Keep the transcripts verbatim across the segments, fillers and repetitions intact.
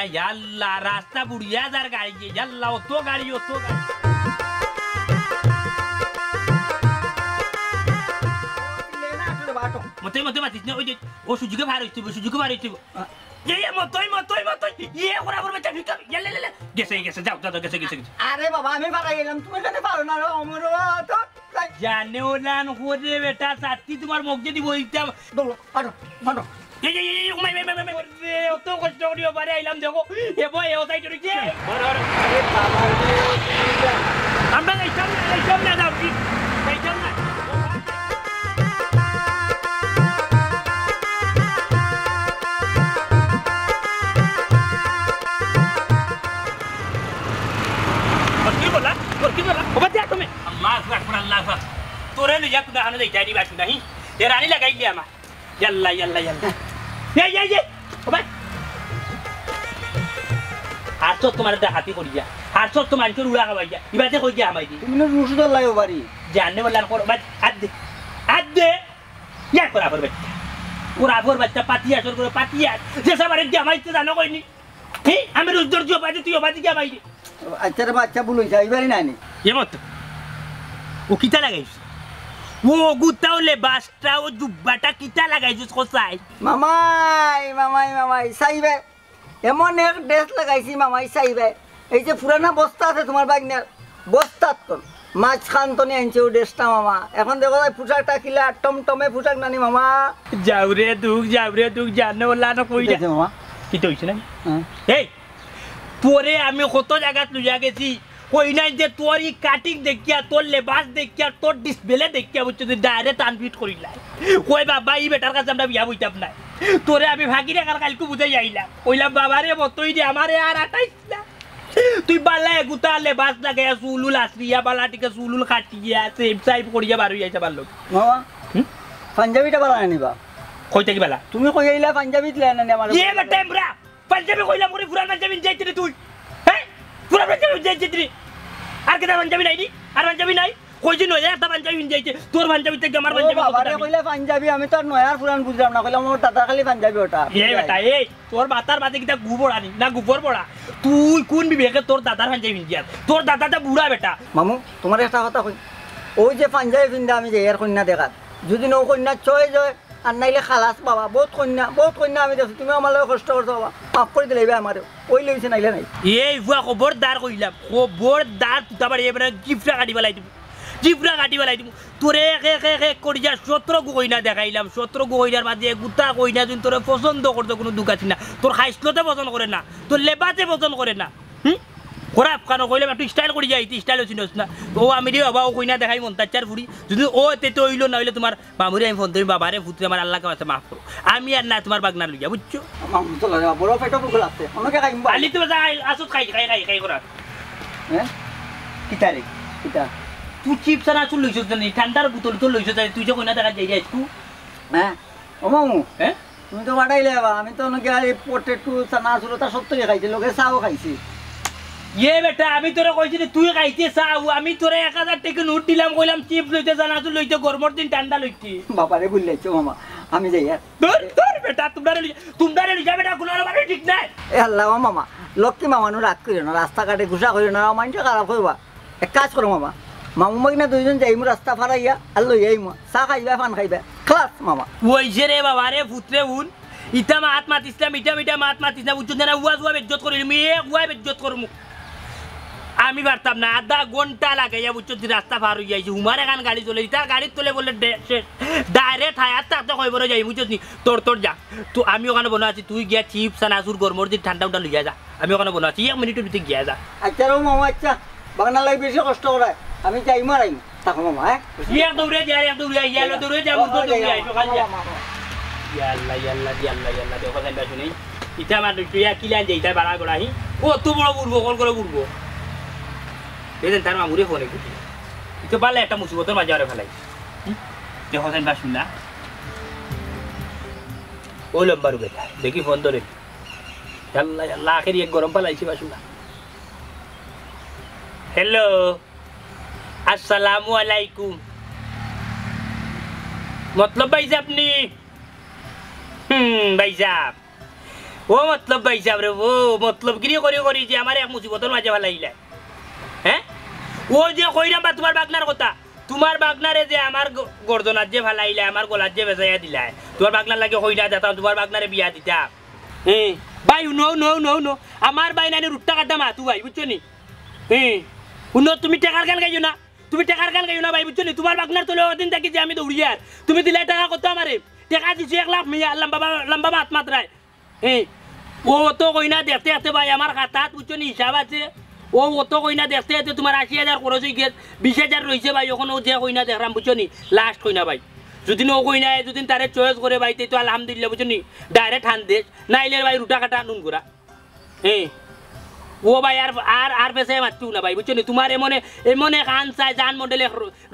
ইয়াল্লা, রাস্তা বুড়িয়া যার গাড়ি, ইয়াল্লা, অত গাড়ি, অত গাড়ি। মতই, মতই মাতিস না, ওই যে, ও সুযোগে বার হইতে হইব, সুযোগে বার হইতে হইব। এ, এ, মতই, মতই, মতই, ইয়ে, ওরা, ওরা, বেটা, ভিতর, ইয়াল্লা, ইয়াল্লা, গেছে, গেছে, যাও, যাও, যাও, গেছে, গেছে, গেছে। আরে বাবা, আমি বাড়াই গেলাম, তুমি কেন পারো না রে, অমর বাবা, তো, তাই। জানে ওলান করে বেটা, সাথী তোমার মুখ যদি বলতাম। দৌড়ো, পারো, পারো। এই, এই, এই, এই, উমাই, উমাই, উমাই, উমাই। রে, অত কষ্ট করি ওপারে আইলাম, দেখো, এ বয়, এ ওটাই চলে গিয়ে। আরে বাবা রে। আমরা যাইতাম না, যাইতাম না, যাও, কি? যাইতাম না। তোর কি বলা? তোর কি বলা? ওবা দিয়া তুমি। আল্লাহু আকবার, আল্লাহু আকবার। তোরে লইয়া কুনা হানো যাইতাই দিবা শুনাহি। এ রানী লাগাই দিয়া আমার। ইয়াল্লা, ইয়াল্লা, ইয়াল্লা। এই, এই, এই, ও ভাই। আর চোখ তোমার ডাকাতি করিয়া, আর চোখ তোমার কেউ উড়া খাওয়াইয়া, ইবাতে কই গিয়া হামাই দি। তুমি না রুশ দল লাইও বাড়ি। জানে বললাম, কর, ভাই, আত দে, আত দে। ইয়ার করা ফর বাচ্চা, করা ফর বাচ্চা, পাতি আসর করে পাতি আস। যে সব আরে গিয়া হামাইতে জানো কইনি। হে, আমি রুশ দল জিও বাজে, তুই ও বাজে গিয়া হামাই দি। আচ্ছা রে বাচ্চা, ভুল হইছে, এইবারই না নি। এ মত। ও কিতা লাগাইছ? ও গুতা, ও লেবাসটা, ও জুব্বাটা কিতা লাগাইছ কোথায়? মামাই, মামাই, মামাই, চাইবে। এমন এক ড্রেস লাগাইছি মামাই চাইবে। এই যে পুরানা বস্তা আছে তোমার বাগনার, বস্তার তো মাঝখান তো নিয়ে আনছে ও ড্রেসটা মামা। এখন দেখো ভাই পোশাকটা কিলা, টমটমে পোশাক নানি মামা। যাও রে দুঃখ, যাও রে দুঃখ, জানো ওলা না কই ঠিক রে? আছে মামা। কিতা হইছে না? হ্যাঁ। এই, তোরে আমি কত জাগাত লইয়া গেছি, কই নাই যে তোর ই কাটিং দেখিয়া, তোর লেবাস দেখিয়া, তোর ডিসপ্লে দেখিয়া, বুঝছো, তুই ডাইরেক্ট আনফিট করিলাই। কই বাবা, ই বেটার কাছে আমরা বিয়া বইতাম না। তোরে আমি ফাঁকি রেখার কালকে বুঝাই আইলাম, কইলাম, "বাবা রে, মতই রে, আমারে আর আটাইস না।" তুই বালা এগুতা লেবাস লাগাইয়া, চুলুল আছড়িয়া, বালা টিকে চুলুল কাটিয়া, সেম সাইপ করিয়া বার হইয়া আইছে বাল্লক। মামা, হুম? পাঞ্জাবিটা বালা আনিবা। কই থাকি বালা? তুমি কই আইলা পাঞ্জাবি দিলা না আমার? এ বেটা, এমরা পাঞ্জাবি কইলাম করে, পুরান পাঞ্জাবি যাইতে রে তুই? হ্যাঁ? পুরান পাঞ্জাবি যাইতে রে? আর কিতা পাঞ্জাবি নাই নি? আর পাঞ্জাবি নাই? কই যে নয়া একটা পাঞ্জাবি পিন্দি আইতে, তোর পাঞ্জাবি থাকি আমার ও পাঞ্জাবি বাবা রে, কইলা পাঞ্জাবি, আমি তো আর নয়া আর পুরান বুঝলাম না, কইলাম আমার দাদার খালি পাঞ্জাবি ওটা। এ বেটা, এই, তোর মাথার মাঝে কিতা গু পড়া নি, না গোবর পড়া? তুই কোন বিবেকে তোর দাদার পাঞ্জাবি পিন্দি আর? তোর দাদা তো বুড়া বেটা। মামু, তোমার একটা কথা কই, ওই যে পাঞ্জাবি পিন্দা আমি যে এর কইন্যা দেখাত, যদি নৌ কইন্যা ছয় যায়, আর নাইলে খালাস বাবা, বহুত কইন্যা, বহুত কইন্যা আমি দেখছি, তুমি আমার লগে কষ্ট করছো বাবা, মাফ করি দিলাইবা আমারে, ওই লইছে নাইলে নাই। এই ফুয়া খবরদার কইলাম, খবরদার তুতা বাড়ি এবারে জিফরা কাটি ফালাই দিমু, জিফরা কাটি ফালাই দিমু। তোরে এক এক এক এক করি যা সতেরো গু কইন্যা দেখাইলাম, সতেরো গু কইন্যার মাঝে গুতা কইন্যা যদি তোরে পছন্দ করতো কোনো দুঃখ আছে না, তোর খাইছলতে পছন্দ করে না, তোর লেবাসে পছন্দ করে না। হুম? খরাপ কানো কইলাম, একটু স্টাইল করি যাই, তুই স্টাইল চিনস না। তো ও আমি রে বাবা, ও কইন্যা দেখাই মন তার চার ফুড়ি, যদি ও তে তো অইলো না অইলে তোমার মামুরে আমি ফোন দিমু, "বাবারে, ফুতরে আমার আল্লাহকে মাফ করো। আমি আর না তোমার বাগনা লইয়া, বুঝছো?" মামু তো লাগে, বড় পেটো ভুক লাগছে। অনেকে খাইম বা। আলি তো যা, আসত খাই, খাই, খাই, খাই করার। হ্যাঁ? কিতা রে? কিতা? তুই চিপস আর আচুর লইছস জানি, ঠান্ডার বোতল তো লইছস জানি, তুই যে কইন্যা দেখা যাই আইজকু। হ্যাঁ? ও মামু। হ্যাঁ? তুমি তো বাড়াইলে বাবা, আমি তো অনেকে এই পটেটো, চানাচুর, তা সব তো খাইছি, লগে চাও খাইছি। ইয়ে বেটা, আমি তোরে কইছি রে, তুই খাইতে চাও, আমি তোরে এক হাজার টেকা নোট দিলাম, কইলাম চিপস লইতে, চানাচুর লইতে, গরমর দিন ঠান্ডা লইতে। বাবারে ভুলাইছো মামা, আমি যাই আর। ধুর, ধুর বেটা, তোমরা রে লইয়া, তোমরা রে লইয়া বেটা, কোনো আমার ঠিক নাই। এ আল্লাহ, ও মামা, লক্ষ্মী মামা নু রাগ করিও না, রাস্তাঘাটে গুসা করিও না, মাইন্ডটা খারাপ হইবা। এক কাজ করো মামা, মামু মাগনা দুইজন যাইমু রাস্তা ফারাইয়া, আর লই আইমু, চা খাইবা, পান খাইবা, খালাস মামা। ওই যে রে বাবা রে, ফুতরে হুন, ইতা মাত মাতিস না, মিঠা মিঠা মাত মাতিস না, বুঝছস না? ওয়াজ ওয়া বেজ্জত করিলিমু, এক ওয়া বেজ্জত করমু। আমি পারতাম না, আধা ঘন্টা লাগাইয়া, বুঝছস, রাস্তা পার হইয়া আইছি। হুমার এখান গাড়ি চলে, ইতার গাড়ির তলে বলে ডে-, শেষ। ডাইরেক্ট হায়াত থাকতে কয়বরে যাই, বুঝছস নি? তোর, তোর যা। তো আমি ওখানে বনো আছি, তুই গিয়া চিপস, চানাচুর, গরমর দিন ঠান্ডা উন্ডা লইয়া যা। আমি ওখানে বনো আছি, এক মিনিটের ভিতরে গিয়া যা। আচ্ছা রে মামা, আচ্ছা। বাগানার লাগি বেশি কষ্ট করায়। আমি যাইমু আর আইমু। থাকো মামা, হ্যাঁ? ইয়া দৌড়ে যা, ইয়া দৌড়ে, ইয়া দৌড়ে যা, ও, মুর্দা ও, দৌড়ে যাই, আয়, মামা, সকাল যা। মামা, মামা। ইয়া আল্লাহ, ইয়া আল্লাহ, ইয়া আল্লাহ, ইয়া আল্লাহ, দেখো, যাইবা শুনি। ইটা আমার দুইটা, ইয়া কিলা আনছে, ইটা বাড়া করা, হি? ও, অত বড় বুড়বো, কল করে বুড়বো। এই দেন, তার মামুরে ফোনে করছি। ইটা পারলে একটা মুসিবতর মাঝে আরে ফেলাই। হুম? দেখো, যাইবা শুনি না। ও লম্বা রুবেটা, দেখি ফোন ধরে। ইয়াল্লা, ইয়াল্লা, আখেরি এক গরম পালাইছি বাসুলা। হ্যালো, আসসালামু আলাইকুম। মতলব ভাইসাব নি? হুম, ভাইসাব। ও মতলব ভাইসাব রে, ও মতলবগিরি করি করি যে আমারে এক মুসিবতর মাঝে ফালাইলায়। হে? ও যে কইরাম বা তুমার বাগনার কথা, তুমার বাগনারে যে আমার গ-, গর্দনাত যে ফালাইলায়, আমার গলাত যে বেজাইয়া দিলায়, তুমার বাগনার লাগি কইনা দেখতাম, তুমার বাগনারে বিয়া দিতাম। হে? ভাই, হুনো, হুনো, হুনো, হুনো। আমার ভাই নানি রুট্টা কাটা মাতু ভাই, বুঝছো নি? হে? হুনো, তুমি টেকার গান গাইও না। তুমি টেকার গান গাইও না ভাই, বুঝছো নি? তুমার বাগনার তলে অদিন থাকি যে আমি দৌড়িয়ার। তুমি দিলায় টেকা কত আমারে? টেকা দিছো এক লাখ মিয়া, লম্বা বা-, লম্বা মাত মাতরায়। হে, ও অত কইনা দেখতে দেখতে ভাই আমার খাতাত, বুঝছো নি, হিসাব আছে। ও অত কইনা দেখতে দেখতে তুমার আশি হাজার খরচ অইগেছে, বিশ হাজার রইছে ভাই, অখন ও যে কইনা দেখরাম, বুঝছো নি, last কইনা ভাই। যুদি ও কইনায় যুদি তারে choice করে ভাই, তে তো আলহামদুলিল্লাহ, বুঝছো নি, direct হান্দেশ, নাইলে ভাই রুটা কাটা নুন করা। হে, ও ভাই আর, আর, আর বেশি মাততো না ভাই, বুঝছো নি, তুমার এমনে, এমনে কান চায় জান মন্ডলে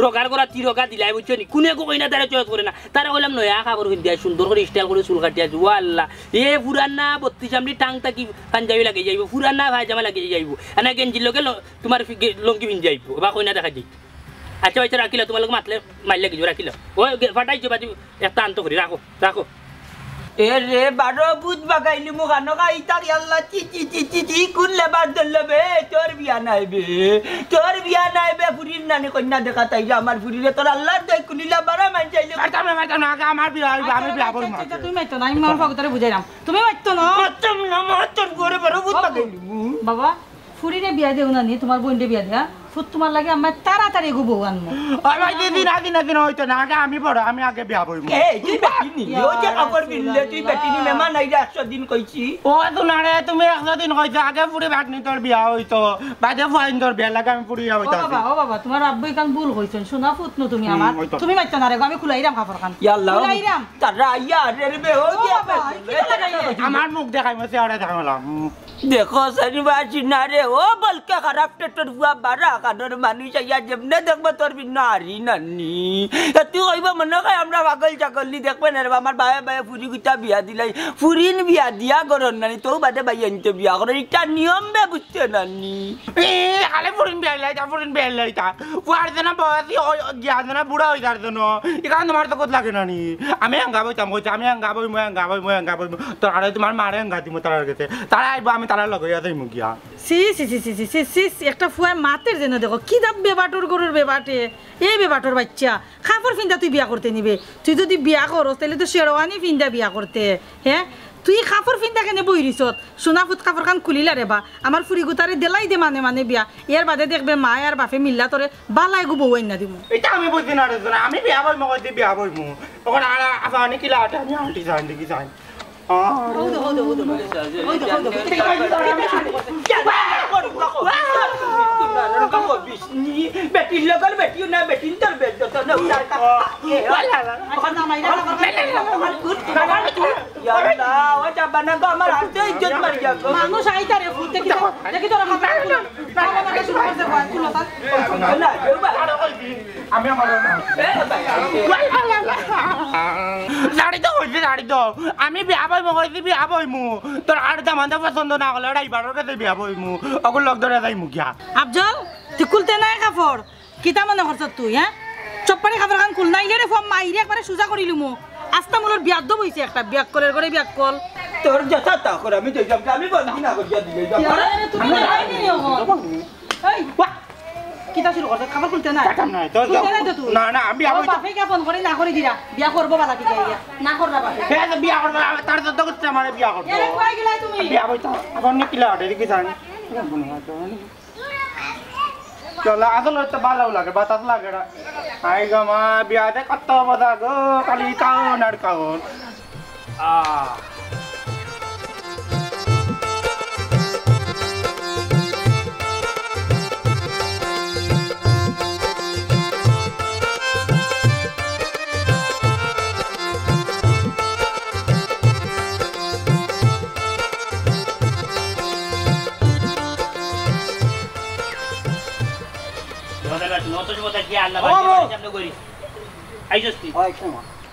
রগার করা তিরকা দিলায়, বুঝছো নি? কুনু এগু কইনা তারে choice করে না। তারে কইলাম নয়া কাপড় ফিন্দিয়া, সুন্দর করি style করি চুল কাটিয়া, ও আল্লাহ। এ পুরানা বত্রিশ আমলি টাং থাকি পাঞ্জাবি লাগি যাইবো, পুরানা পায়জামা লাগি যাইবো। এনে গেঞ্জির লগে ল-, তুমার ফি-, গে-, লুঙ্গি ফিন্দি যাইবো। বা কইনা দেখা যাইবো। আচ্ছা, আচ্ছা, রাখিলা, তুমার লগে মাতলে মাইর লাগি যাইবো, রাখিলা। ও গে-, ফাটাইছো বাজি, একটা আনতো করি, রাখো, রাখো। এ রে, বারো ভূত বাগাইলি মুখানো খাইতা রে আল্লাহ, চি, চি, চি, চি, চি, কোন লেবার ধরলো বে? তোর বিয়া নাই বে, তোর বিয়া নাই বে, ফুরির নানি কইনা দেখাত আইরা আমার ফুরিরে, তোর আল্লাহর দই কুলিলা বারা মান চাইলে। মারতাম না, মারতাম না, আগে আমার বিয়া অইবো, আমি বিয়া করমু আগে। তুমি মারতো না, আমি আমার ফাগুতারে বুঝাইরাম। তুমি মারতো না। মারতাম না, মারতাম করে বারো ভূত বাগাইলি। বাবা, ফুরিরে বিয়া দেও না নি, তুমার বইনরে বিয়া দেও। ফুত তুমার লাগি আম্মা তাড়াতাড়ি এগু বউ আনমু। ওই ভাই, দিদি, না, দিদি, না, দিদি, অইতো না। আগে আমি বড়, আমি আগে বিয়া বইমু। এ, তুই বেটি নি? ইয়া ওই যে কাপড় পিনলে, তুই বেটি নি? রাসূলুল্লাহ। মেহমান আইরা একশো দিন কইছি। ও, তো না রে, তুমি একশো দিন কইছো, আগে ফুরি ভাগ্নিতর বিয়া অইতো, বাদে ফুয়াইনতর বিয়া, লাগে আমি ফুরি বিয়া ও অইতাম। বাবা, ও বাবা, তুমার আব্বু ইখান ভুল কইছইন, সোনা ফুত নু তুমি আমার। হুম, অইতো। তুমি মারতো না রে, আমি খুলাইরাম কাপড় খান। ইয়া আল্লাহ, খুলাইরাম। তারা আইয়া রে রে বে, ও ও বাবা, কি লাগাইলে? আমার মুখ দেখাইমু, চেহারা দেখাইমু। দেখো, শনিবার সিনারে, ও বলকে খারাপ টেটর ফুয়া বারা কানোর মানুষ আইয়া যেমনে দেখবো তোর ভিন্ন হারি নানি। এ তুই কইবো মনে কয় আমরা পাগল ছাগল নি দেখবে না রে বা, আমার বায়ে বায়ে ফুরি গুতা বিয়া দিলাই, ফুরিন বিয়া দিয়া গরর নানি, তো বাদে বাই আনতে বিয়া করে, ইটা নিয়ম বে বুঝতে নানি। এ, খালি ফুরিন বিয়া লাইতা, ফুরিন বিয়া লাইতা। ফুয়ার যেন বয়সি, ওই, গিয়া যেন বুড়া অই যার যেন। ইখান তুমার তো কত লাগে নানি। আমি এঙ্গা বইতাম, কইছে, আমি এঙ্গা বইমু, এঙ্গা বইমু, এঙ্গা বইমু। তোর আরে তুমার মারে এঙ্গা দিমু তারার গেছে। তারা আইবো, আমি তারার লগে ইয়া যাইমু গিয়া। ছি, ছি, ছি, একটা ফুয়ায় মাতের যেন দেখো, কি দাম বেবাটর গরুর বেবাটে, এই বেবাটর বাইচ্চা, কাপড় ফিন্দা তুই বিয়া করতে নিবে, তুই যুদি বিয়া করস, তাইলে তো শেরওয়ানি ফিন্দা বিয়া করতে, হে? তুই কাপড় ফিন্দা কেনে বইরিছত? সোনা ফুত কাপড় খান খুলিলা রে বা, আমার ফুরি গুতারে দেলাই দে মানে মানে বিয়া, এর বাদে দেখবে মায় আর বাফে মিল্লা তোরে বালা এগু বউ আইন্না দিমু। ইটা আমি বুঝি না রে সোনা, আমি বিয়া বইমু, কইছি বিয়া বইমু। অখন আর আফানি কিলা আটে আমি আন্টি যাই, দেখি যাই। হউ দে, হউ দে, হউ দে, হউ দে। হউ দে, হউ দে, হউ দে। বেটির লগর বেটিও না, বেটিন তোর বেদ যত না উঠার কা-, এ, ওয়ালা, ওয়ালা। ওখান নামাই না, ওখান নামাই না, ওখান নামাই না। ইয়া আল্লাহ, ও যাবা না গো, আমার হাতে ইজ্জত মারি যাবো। মানুষ আইতা রে, ফুটতে কি দেখি তোরা খাবার না, না, না। খাবার না, শুরু করছে, বয়স ষোলো তার। না, কেউ বা-, আমি আমার না। এ, ভাই, আমি দাড়ি তো হইছে, দাড়ি তো। আমি বিয়া বইমু, কইছি বিয়া বইমু। তোর আর দামান্দে পছন্দ না করলে, ড্রাইভারর কাছে বিয়া বইমু। অগুর লগ ধরে যাইমু গিয়া। আফজল, তুই খুলতে নাই কাপড়? কিতা মনে করছস তুই, হ্যাঁ? চপ্পারি কাপড় খান খুল, নাইলে রে ফুয়া মাইরে একবারে সুজা করিলিমু। আস্তা মুলর বিয়াদ্দব অইছে একটা, বিয়াক্কলের ঘরে বিয়াক্কল। তোর যথা তা কর, আমি যাইতাম, আমি বন্দি না করিয়া দিলে যাইতাম। আরে, আরে, তুমি না যাইনি অখন। এই, ওয়া। কিতা শুরু করছস? কাপড় খুলতে নাই? কাটাম নাই, তোর খুলতে নাই তো তুই। না, না, আমি ও আবার বাপে কে ফোন করি না করি দিরা। বিয়া করবো বালা কি যাইয়া? না কররা বাপে। হে, তো বিয়া করবো, তার তো দেখতে আমারে বিয়া করবো। এরে কই গেলাই তুমি? বিয়া বইতো, এখন নিকিলা, এটা কি জানি? চলো, আসলে তো ভালো লাগে, বাতাস লাগে না। আই গো মা, বিয়াতে কত মজা গো, খালি কাউন আর কাউন। আহ।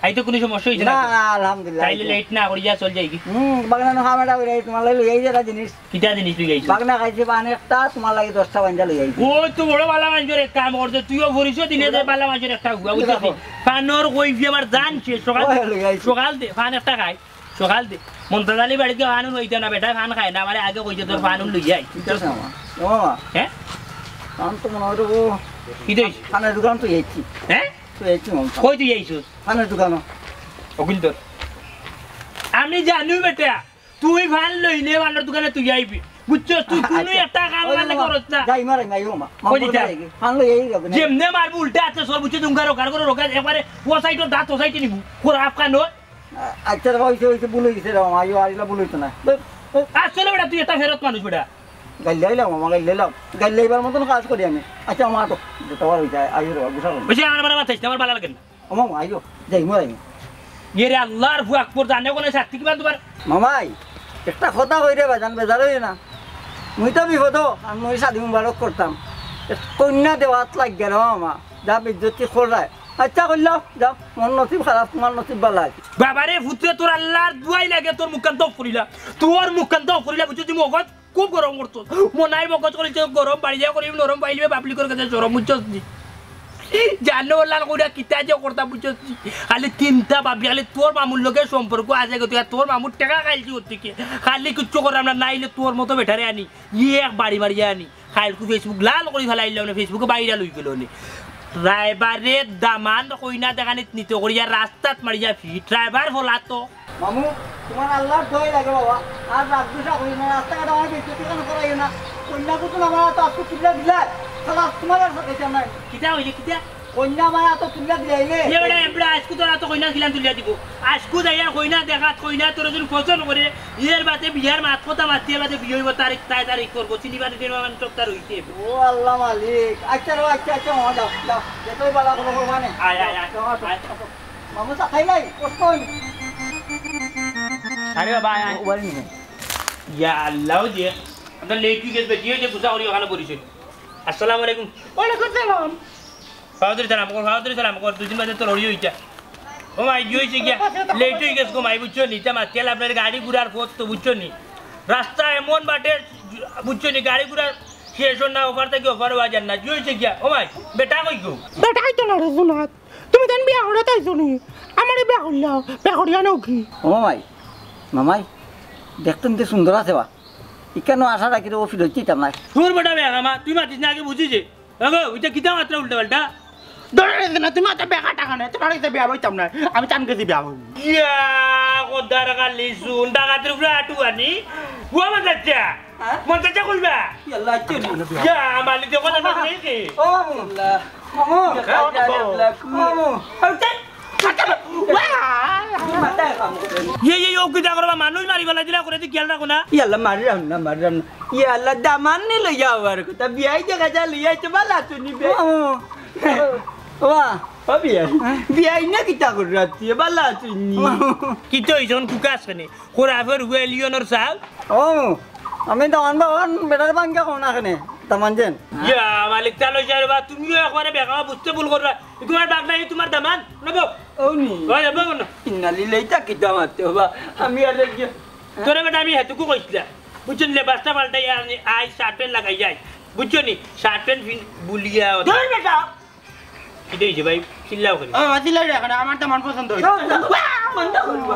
আই তো কুনু সমস্যা অইছে না তো? না, আলহামদুলিল্লাহ। তাইলে late না করিয়া চল যাইগি। হুম, বাগনা না খাওয়া বেটা, তোমার লাগি লই আইছি একটা জিনিস। কিতা জিনিস লই আইছো? বাগনা খাইছে পান একটা, তোমার লাগি দশটা বান্দা লই আইছি। ও তো বড় বালা মানষর এক কাম করছে, তুইও ফুরিছ দিনে যে বালা মানষর একটা হুয়া, বুঝছস? পানর কইছি আমার জান শেষ, সকাল, ওই লই আইছি। সকাল দে, পান একটা খাই। সকাল দি মন্তাজ আলী বাড়িত গিয়া ফানুন লইতে না, বেটায় ফান খায় না, আমারে আগে কইছে তোর ফানুন লইয়া আই। ঠিক আছে মামা। ও মামা, হ্যাঁ? ফান তো মনে হয় রে, ও কি দইছ? ফানের দোকান তো এইছি। হ্যাঁ? তো এইছি মামা। কই তুই আইছস? ফানের দোকানো। অগুইন তোর। আমি জানু বেটা, তুই ফান লইলে ফানের দোকানে তুই আইবি। বুঝছস? তুই কুনু আচ্ছা। একটা কাম ওই মারলে মামা, করস না। যাই মারাই নাই ও মা। কই দিতা? ফান লই এই যাবে না। যেমনে মারবো উল্টা আছে সব বুঝছস, তুঙ্গার ওকার করে রোগা একবারে ও সাইডর দাঁত ও সাইডে নিবো। খোরা আফগান ওই। আচ্ছা, রে বাবা, হইছে, হইছে, ভুল হয়ে গেছে রে মামা, আইও, আর ইলা ভুল হইতো না। ধুর, ধুর। আসলে বেটা, তুই একটা ফেরত মানুষ বেটা। গাইল্লাইলাম মামা, গাইল্লাইলাম। গাইল্লাইবার মতন কাজ করি আমি। আচ্ছা মামা, তো যেটা বার হইছে, আইও রে বাবা, গুছা করুন। বুঝছি, আমার বালা মাথাইস না, আমার বালা লাগে না। ও মামা, আইও, যাই, মরে আইও। এ রে আল্লাহর ফু আকবর, জানে কোনে শাস্তি কিবা তোমার? মামাই, একটা কথা কই রে বাজান, বেজার হইও না। মুই তো বিপদ, আর মুই শাদি মুবারক করতাম। কন্যা দেওয়াত লাগে রে মামা, যা বিদ্যুতি খোলায়। আচ্ছা, কইলাও, যাও, মোর নসিব খারাপ, তোমার নসিব বালা আছে। বাবারে, ফুতরে, তোর আল্লাহর দুয়াই লাগে, তোর মুখখান তো ফুরিলা, তোর মুখখান তো ফুরিলা, বুঝছো? তুই মগজ খুব গরম করতো, মনাই মগজ করিছে গরম, বাড়ি যা করিম নরম, পাইলিবে পাবলিকর কাছে শরম, বুঝছস নি? জানো লাল কইরা কিতা যে করতা, বুঝছস নি? খালি চিন্তা ভাবি, খালি তোর মামুর লগে সম্পর্ক আছে গো, তুই আর তোর মামুর টেকা খাইলছি ওর থেকে, খালি কিচ্ছু করাম না, নাইলে তোর মতো বেটারে আনি, ইয়ে এক বাড়ি মারিয়া আনি। খাইলকু Facebook লাল করি ফেলাইল না, Facebookও বাইরা লই গেল নে। ড্রাইভারে দামান কইনা দেখানিত নিতে করিয়া রাস্তাত মারিয়া ফিট। ড্রাইভার ফলাতো। মামু, তোমার আল্লাহর দোয়াই লাগে বাবা। আর রাগ গুসা করিও না, রাস্তাঘাট আমার বেইজ্জতি কেন করাইও না। কন্যা কুতুন আমার তো আজকে তুলিয়া দিলাই। খালাস তোমার আর সাথে নাই। কিতা হইছে, কিতা? কইনা মায়া তো তুলিয়া দিলাইলে। এ বেটা, এবড়া আইজকু তোরা তো কইনা কিলান তুলিয়া দিব। আইজকু যাইয়া কইনা দেখাত, কইনা তোর যদি পছন্দ করে, এর বাদে বিয়ার মাত কথা মাতি, এর বাদে বিয়া হইব, তারিখ, তাই তারিখ করবো, চিনি বাদে দিন মানে সব তার হইতে হইব। ও আল্লাহ মালিক। আচ্ছা রে, আচ্ছা, আচ্ছা, মামা যাও, যাও। যতই বালা করো, করবা নে। আয়, আয়, আয়, যাও, যাও, আয়। যাও। মামু চা খাই নাই, কষ্ট হয়নি। আরে বাবা, আয়, আয়। ও, বাড়ি নেই। ইয়া আল্লাহ, ও যে, আমরা লেট হয়ে গেছে, বেটি হয়ে যে গুসা করি ওখানে পড়েছিল। আসসালামু আলাইকুম। ওয়ালাইকুম সালাম। ফাওয়াদুর সালাম কর, ফাওয়াদুর সালাম কর, দুদিন বাদে তোর হরি হইতা। ও মাই, কি হইছে গিয়া? লেট হয়ে গেছে গো মাই, বুঝছো নি? ইতা মাতিয়াল আপনার গাড়ি ঘোড়ার পথ তো, বুঝছো নি? রাস্তা এমন বাটে, বুঝছো নি? গাড়ি ঘোড়ার শেষ না, ওপার থেকে ওপার হওয়া যায় না। কি হইছে গিয়া? ও মাই, বেটা কই গো? বেটা আইতো না রে জুনাত, তুমি তান বিয়া করে তাইছো নি? আমারে বিয়া করলাও, বিয়া করিয়া নাও কি? ও মামাই, মামাই, দেখতে নিতে সুন্দর আছে বা। ইকানো আশা রাখি রে, ও ফিরত দিতাম না। তোর বেটা বেয়া কামা, তুই মাতিস না আগে বুঝি যে। ওগো, ওইটা কিতা মাত্রা উল্টা পাল্টা? ধরে রেখে না, তুমি অত বেকার টাকা নেই, তোমার কাছে বিয়া বইতাম না, আমি চান গেছি বিয়া বই। ইয়া, খোদার খালি শুন, ডাকাতের উপরে আটু আনি, বুয়া মন চাচ্ছা? হ্যাঁ? মন চাচ্ছা কইবা? ইয়াল্লা, আচ্ছা নি। ইয়া, মালিক দেখো না, মালিক দেখে। ও, আল্লাহ। মামু, মামু। মামু। ওই যে, মাথা, মাথা কাম করে। ইয়ে, ইয়ে, ও কিতা করবা? মানুষ মারি ফেলা দিলা করে দি খেয়াল রাখো না। ইয়াল্লা, মারিলাম না, মারিলাম না। ইয়াল্লা, দামান নি লইয়া আবার কথা। বিয়াই দেখা যা লইয়া আইছে, বালা আছো নি বে? ও, ও, ও বিয়াই। হ্যাঁ? বিয়াই না কিতা করে রাত্রি? বালা আছো নি? কিতা হইছে? অন কুকা আছে নি? খোরাফের হুয়ে লিওনর সাল? ও, আমি দামান বাবান বেটার বাঙ্গা কোন আখনে? দামান যেন? ইয়া, মালিক, চালো যার বা, তুমিও একবারে বেকামা বুঝতে ভুল করবা। তোমার বাপ নাই, তোমার দামান? নেবো? ও নি। ওই, নেবো না। ইন্না লিল্লাহি, ইতা কিতা মাতে বাবা? আমি আর গিয়া। তোরে বেটা আমি হেতুকু কইছিলাম। বুঝছো নি, লেবাসটা পাল্টাই আর নি, আই শার্ট প্যান্ট লাগাই যাই। বুঝছো নি? শার্ট প্যান্ট ফিন-, বুলিয়া ওটা। ধুর বেটা। কিতা হইছে ভাই? চিল্লাও কেনে? ও, চিল্লাই রাখো না, আমার তো মন পছন্দ হইছে। বন্ধ করবা।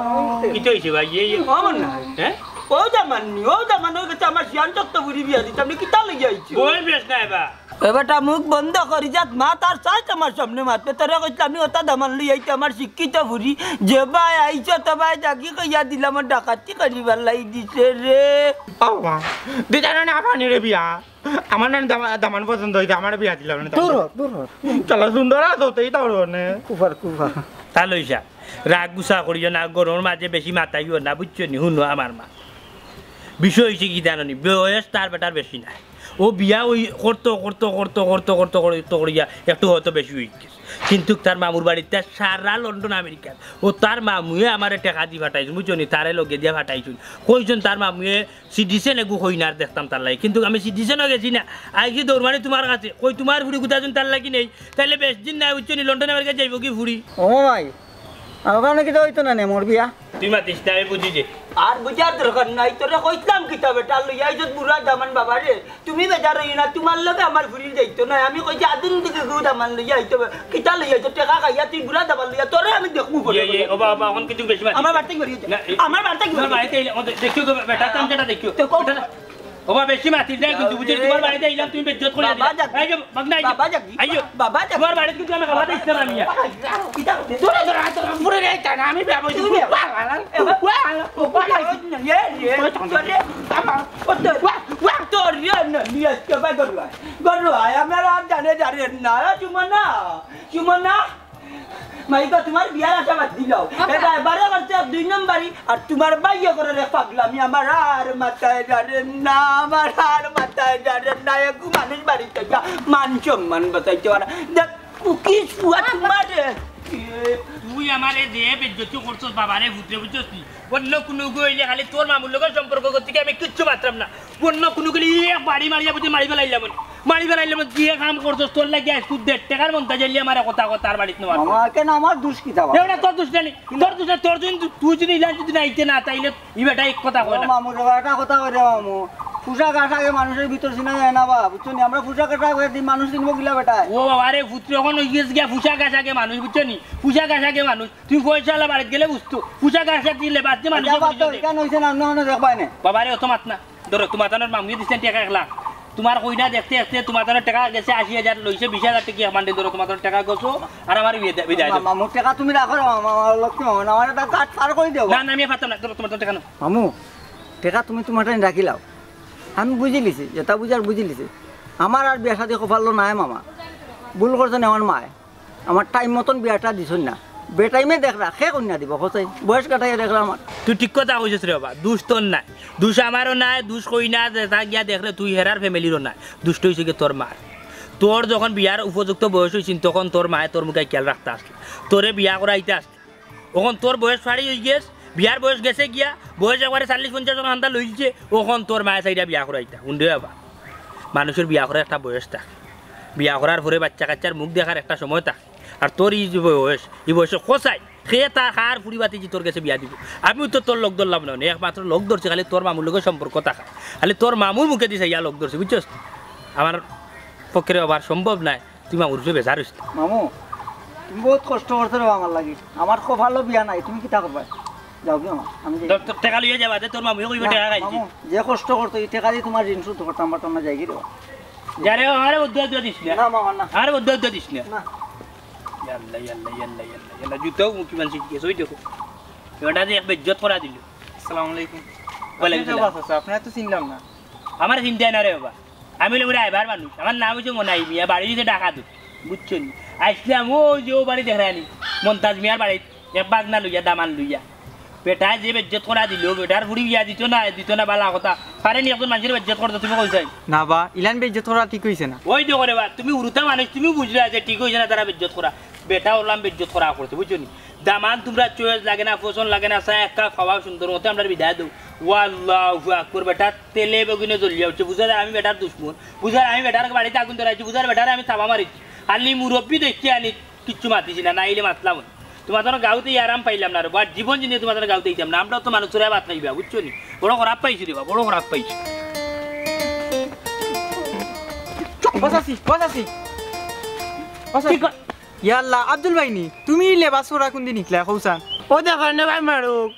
কিতা হইছে ভাই? ইয়ে, ইয়ে। ও মন না। হ্যাঁ? ও দামান নি, ও দামান, ওই গেছে আমার শিয়ান চক্ত বুড়ি বিয়া দিতে, আপনি কিতা লইয়া আইছে? বই বেশ না এবার। এ বেটা, মুখ বন্ধ করি যাত, মা তার চাই তোমার সামনে মাতবে। তোরে কইতে আমি ওটা দামান লই আইতে আমার শিক্ষিত বুড়ি। যে ভাই আইছো তো ভাই, জাগি কইয়া দিলাম, আমার ডাকাতি করি বেলাই দিছে রে। ও মা, দিতা না না পানি রে বিয়া। আমার না দামা-, দামান পছন্দ হইছে, আমার বিয়া দিলাম না। দূর হ, দূর হ। চলো, সুন্দর আছো, তেই তাও নে। কুফার, কুফার। তা লইছা, রাগ গুসা করিও না, গরমর মাঝে বেশি মাতাইও না, বুঝছো নি? হুনো আমার মা। বিষয় হইছে কি জানো নি? বয়স তার বেটার বেশি নাই। ও বিয়া ওই করতো, করতো, করতো, করতো, করতো, করতো করিয়া একটু হয়তো বেশি হই গেছে। কিন্তু তার মামুর বাড়িতে সারা লন্ডন আমেরিকার। ও তার মামুয়ে আমারে টেকা দি ফাটাইছইন, বুঝছো নি? তারে লগে দিয়া ফাটাইছইন। কইছইন তার মামুয়ে সিটিজেন এগু কইনার দেখতাম তার লাগি। কিন্তু আমি সিটিজেনও গেছি না। আইছি দৌড়মারি তোমার কাছে। কই তোমার ফুড়ি গুতা জন তার লাগি নেই। তাইলে বেশ দিন নাই, বুঝছো নি? লন্ডন আমেরিকা যাইবো কি ফুড়ি? ও ভাই, আর ওখানে কিতা হইতো না নে মোর বিয়া? তুই মাতিস না, আমি বুঝি যে। আর বুঝার দরকার নাই, তোরে কইছলাম কিতা বেটা, লইয়া আইছত বুড়া দামান বাবা রে। তুমি বেজার অইও না, তুমার লগে আমার ফুরি যাইতো নায়। আমি কইছি আধুনিক যুগর দামান লইয়া আইতো, কিতা লইয়া আইতো, টেকা খাইয়া তুই বুড়া দামান লইয়া, তোরে আমি দেখমু পরে। ইয়ে, ইয়ে, ওবা, ওবা, অখন কিন্তু বেশি মাতিস। আমার বাড়িত গিয়া, ইয়ে, না, ই-, আমার বাড়িত গিয়া। তুমার বাড়িত আইলে, ও দে-, দেখিও গো, বেটা, তামশাটা দেখিও। তো কও। বেটা, ওবা, বেশি মাতিস না, কিন্তু বুঝছস, তুমার বাড়িত আইলাম, তুমি বেইজ্জত করিয়া দিলা। বাবা যাক। এই যে, বাবা যাক। আইও। বাবা যাক। তুমার বাড়িত কিন্তু আমি খাওয়া দিতে না আমি। কিতা? দূরে, দূরে, দূরে, দূরে রে, এটা না, আমি বিয়া বইছি। তুমি বিয়া? বাবা, বাবা, বাবা, বাবা, ইয়ে, ইয়ে, ওই তো। তোরে, বাবা, ও তো, ওয়া, ওয়া, তোর ইয়ে না, নিয়ে আসতে হবে, গরু আয়, গরু আয়, আমার আর জানে, জানে না, সুমনা, সুমনা, মাইকা, তুমার বিয়ার আশা বাদ দিলাও। বাবা। এটা এবারে করছে দুই নম্বরই, আর তুমার ভাইয়ে করে রে পাগলামি, আমার আর মাথায় জানে না, আমার আর মাথায় জানে না, একটু মানুষ বাড়িতে যা, মান সম্মান বাঁচাইতে পারে। দেখ, কুকিস ফুয়া তোমার। তুই আমারে যে বেইজ্জতি করছস বাবারে, পুতরে, বুঝছস নি? অন্য কুনুগু অইলে খালি তোর মামুর লগে সম্পর্ক করতে কি আমি কিচ্ছু পারতাম না। অন্য কুনুগু অইলে এক বাড়ি মারিয়া বুঝি মারি ফালাইলাম অনে। মারি ফালাইলাম অনে, যে কাম করছস তোর লাগি আইজ তুই দেড় টেকার মন্তাজ আইলে আমারে কথা কথা আর বাড়িত নেওয়া। মামা, কেন আমার দোষ কিতা বা? এ বেটা তোর দোষ নাই, তোর দোষ নাই, তোর যদি তুই যদি ইলান যদি না আইতে না তাইলে ই বেটা এক কথা কয় ও না। মামু রে, একটা কথা কই রে মামু, পোশাক আশাকে মানুষের ভিতর চিনা যায় না বা, বুঝছো নি? আমরা পোশাক আশাক দি মানুষ চিনবো কিলা বেটায়? ও বাবা রে, পুত্র এখন অই গেছে গিয়া পোশাক আশাকে মানুষ, বুঝছো নি? পোশাক আশাকে মানুষ। তুই পয়সাআলা বাড়িত গেলে বুঝতো, পোশাক আশাক দিলে বাদ দি মানুষ আচ্ছা, বাদ দাও, বুঝছো নি? কেন হইছে না, অন্য অন্য দেখবায় নে। বাবা রে, অত মাত না। ধরো, তোমার তানোর মামুয়ে দিছইন টেকা এক লাখ। তোমার কইনা দেখতে দেখতে তোমার তানোর টেকা গেছে আশি হাজার, লইছে বিশ হাজার টেকা, মানে ধরো, তোমার তানোর টেকা গেছো, আর আমার বিয়ে দে-, বিদায় দেও। মামু, টেকা তুমি রাখো না, মামা, আমার লক্ষ্মী মামা, আমার একটা গাট পার করে দেও। না, না, আমি আর পারতাম না, ধরো, তোমার তানোর টেকা নাও। মামু, টেকা তুমি তোমার টাইম রাখিলাও। আমি বুঝিলিছি, যেটা বুঝার বুঝিলিছি। আমার আর বিয়া শাদি কপালো নাই মামা। ভুল করছইন আমার মায়। আমার টাইম মতন বিয়াটা দিছইন না। বেটাইমে দেখরা, কে কইন্যা দিব, কও চাই? বয়স কাটাইয়া দেখরা আমার। তুই ঠিক কথা কইছস রে বাবা, দুষ তোর নায়, দুষ আমারও নায়, দুষ কইন্যা যেটা গিয়া দেখরে তুই হেরার ফ্যামিলিরও নায়, দুষটা অইছে গি তোর মার। তোর যখন বিয়ার উপযুক্ত বয়স অইছিল তখন তোর মায়ে তোর মুখে খেয়াল রাখতা আসলো, তোরে বিয়া করাইতা আসলো। অখন তোর বয়স ফাড়ি অই গেছ, বিয়ার বয়স গেছে গিয়া, বয়স একবারে চল্লিশ পঞ্চাশ জন হান্দা লইছে, অখন তোর মায়ে চাইরা বিয়া করাইতা। হুন রে বাবা, মানুষর বিয়া করার একটা বয়স থাকে, বিয়া করার পরে বাচ্চা কাচ্চার মুখ দেখার একটা সময় থাকে। আর তোর ই যে বয়স, ই বয়সে কও চাই, কে তা কার ফুড়ি ভাতিজি তোর গেছে বিয়া দিব? আমিও তো তোর লগ ধরলাম না, একমাত্র লগ ধরছি খালি তোর মামুর লগে সম্পর্ক থাকা, খালি তোর মামুর মুখেদি চাইয়া লগ ধরছি, বুঝছস? আমার পক্ষে রে বাবা আর সম্ভব নায়। তুই মামুর উপরে বেজার অইস না। মামু, তুমি বহুত কষ্ট করছো রে আমার লাগি। আমার কপালো বিয়া নাই, তুমি কিতা করবায়? যাও গি মামা, আমি যাই। তোর, তোর টেকা লইয়া যাবা, দে তোর মামুয়ে কইবো না, টেকা খাইছি। মামু, যে কষ্ট করছো, ই টেকা দি তোমার ঋণ শোধ করতাম পারতাম না, যাই গি রে বা। যা রে, আমারে বদদোয়া দিস না। না মামা, না। আমারে বদদোয়া দিস না। না। ইয়াল্লা, ইয়াল্লা, ইয়াল্লা, ইয়াল্লা, ইয়াল্লা, জুতাও মুখি মানছি কি গেছে, ওই দেখো। এবার যে এক বেইজ্জত করা দিল। আসসালামু আলাইকুম। ওয়ালাইকুম আপনি তো সালাম। বাস আছে, আপনারে তো চিনলাম না। আমারে চিনতে না রে বাবা। আমি অইলাম ড্রাইভার মানুষ, আমার নাম অইছে মনাই মিয়া, বাড়ি অইছে ঢাকা তো, বুঝছো নি? আইছলাম ওই যে ও বাড়ি দেখরায় নি, মন্তাজ মিয়ার বাড়িত, এক বাগনা লইয়া, দামান লইয়া। বেটায় যে বেইজ্জত করা দিল, বেটার ফুড়ি বিয়া দিত না, দিত না, বালা কথা। পারে নি একজন মানষর বেইজ্জত করতো, তুমি কও চাই? না বা, ইলান বেইজ্জত করা ঠিক অইছে না। ওই দেখো রে বা, তুমি হুরুতা মানুষ, তুমি বুঝরায় যে ঠিক অইছে না তারা বেইজ্জত করা। বেটা অইলাম বেইজ্জত করা করছে, বুঝছো নি? দামান তুমরার চয়েস লাগে না, পছন্দ লাগে না, চা এক কাপ খাওয়া সুন্দর মতো আমরারে বিদায় দেও। আল্লাহু আকবার, বেটা তেলে বেগুনে জ্বলিয়া উঠছে। বুঝা যায় আমি বেটার দুশমন, বুঝা যায় আমি বেটার বাড়িত আগুন ধরাইছি, বুঝা যায় বেটারে আমি থাবা মারিছি। খালি মুরব্বি দেখিয়া আনি কিচ্ছু মাতিছি না, নাইলে মাতলাম অনে। তোমার তানোর গাউত আরাম পাইলাম না রে বা, জীবন জিন্দেগি তোমার তানোর গাউত আইতাম না। আমরাও তো মানুষ চুরায় ভাত খাইবা, বুঝছো নি? বড় খারাপ পাইছি রে বা, বড় খারাপ পাইছি। ও চাচি, ও চাচি। ও চাচি। কি ক-, ইয়াল্লা, আব্দুল ভাই নি, তুমি লেবাস করা কুনদিন হিকলায়, কও চাইন? ও দেখো নে ভাই মারুক,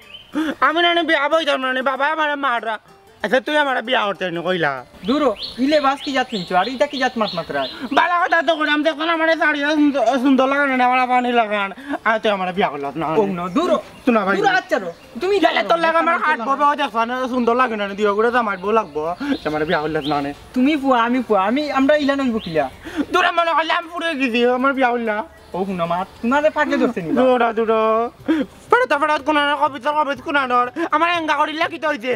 আমি নানি বিয়া বইতাম নানি, বাবায় আমারে মাররা। আচ্ছা, তুই আমারে বিয়া করতে নি কইলা? দুরো, ই লেবাস কি জাত কিনছো? আর ইটা কি জাত মাত মাতরায়? বালা কথা তো কইরাম, দেখো না আমারে শাড়ি সুন্দর, সুন্দর লাগে না, আমার পানি লাগান। আর তুই আমারে বিয়া করলাস না। ও না, দুরো। তুই না ভাই। দুরো, আচ্ছা রো। তুমি গেলে তোর লাগে আমার হাত ববে, ও দেখো না, সুন্দর লাগে না, দিও করে জামাই বউ লাগবো। তুই আমারে বিয়া করলাস না নে। তুমি ফুয়া, আমি ফুয়া, আমি, আমরা ইলান অইবো কিলা? দুরো মনে করলে আমি ফুড়ে গেছি, আমার বিয়া করলা। ও হুনো মা, তোমারে ফাঁকে ধরছে নি বা? দুরো, দুরো। ফেরত, ফেরত কোন আনার, কবিতা, কবিতা কোন আনার? আমার এঙ্গা করিলা কিতা অইছে?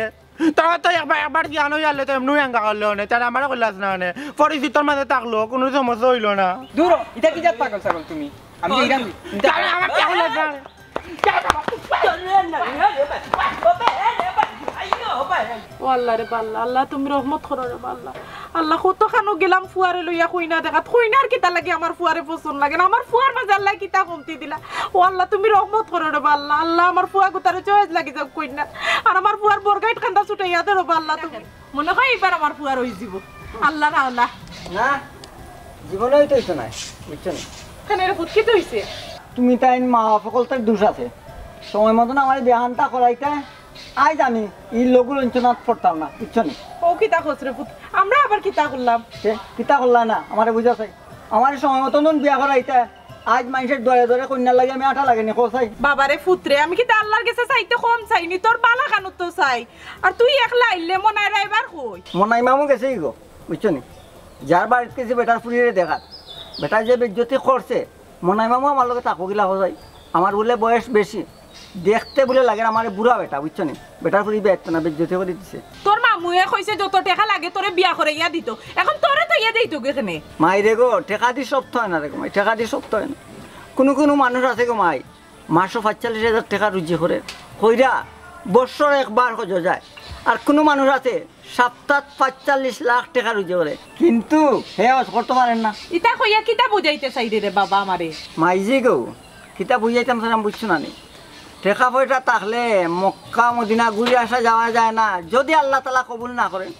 তারা তো একবার, একবার কি আনো ইয়ালে তো এমনি এঙ্গা করলে অনে, তারা আমারে কইলাস না অনে। পরিচিতর মাঝে থাকলো, কোনো সমস্যা অইলো না। দুরো, ইটা কি জাত পাগল ছাগল তুমি? আমি তো ইরাম। তারা আমার পাগল আছে। ও আল্লাহ রে বা আল্লাহ, আল্লাহ তুমি রহমত করো রে বা আল্লাহ। আল্লাহ, কত খানো গেলাম ফুয়ারে লইয়া কইনা দেখাত, কইনার কিতা লাগি আমার ফুয়ারে পছন্দ লাগে না, আমার ফুয়ার মাঝে আল্লাহ কিতা কমতি দিলা। ও আল্লাহ, তুমি রহমত করো রে বা আল্লাহ। আল্লাহ, আমার ফুয়া গুতারে চয়েস লাগি যাও কইনা, আর আমার ফুয়ার বরগাইট কান্দা ছুটাইয়া দেরো বা আল্লাহ তুমি। মনে হয় এবার আমার ফুয়ার অইযিবো। আল্লাহ না আল্লাহ। না, জীবনে অইতো অইতো নায়, বুঝছো নি? কেনে রে পুত, কিতা অইছে? তুমি তাইন মা বাপ হকলতার দোষ আছে, সময় মতন আমার বিয়াহানটা করাইতা। আইজ আমি ই লঘু লঞ্চনাত পড়তাম না, বুঝছো নি? ও কিতা কস রে পুত, আমরা আবার কিতা করলাম? তে কিতা করলা না, আমারে বুঝা চাই। আমারে সময় মতন বিয়া করাইতা, আইজ মাইনষের দরে দরে কইনার লাগি আমি আটা লাগে নি, কও চাই। বাবারে পুতরে, আমি কিতা আল্লাহর গেছে চাইতে কম চাইনি, তোর বালা খানো তো চাই। আর তুই একলা আইলে মনাই রাইবার কই? মনাই মামু গেছে গো, বুঝছো নি? যার বাড়িত গেছি বেটার ফুরিরে দেখাত, বেটায় যে বেইজ্জতি করছে, মনাই মামু আমার লগে থাকো গিলা কও চাই। আমার বুলে বয়স বেশি, দেখতে বুলে লাগে আমারে বুড়া বেটা, বুঝছো নি? বেটার ফুরি বেটা না, বেইজ্জতি করি দিছে। তোর মামুয়ে কইছে যত টেকা লাগে তোরে বিয়া করাইয়া দিতো, এখন তোরে তো ইয়া দিতো গেখানে। মাই রে গো, টেকা দি সব তো অয় না রে গো মাই, টেকা দি সব তো অয় না। কুনু কুনু মানুষ আছে গো মাই, মাসো পঁয়তাল্লিশ হাজার টেকা রুজি করে, কইরা বছর একবার হজ যায়। আর কুনু মানুষ আছে সপ্তাত পঁয়তাল্লিশ লাখ টেকা রুজি করে, কিন্তু হে হজ করতো পারের না। ইতা কইয়া কিতা বুঝাইতে চাইরে রে বাবা আমারে? মাইজি গো, কিতা বুঝাইতাম স্যার, আমি বুঝছো না নি? টেকা পয়সা থাকলে মক্কা মদিনা ঘুরি আসা যাওয়া যায় না, যদি আল্লাহ তাআলা কবুল না করেন।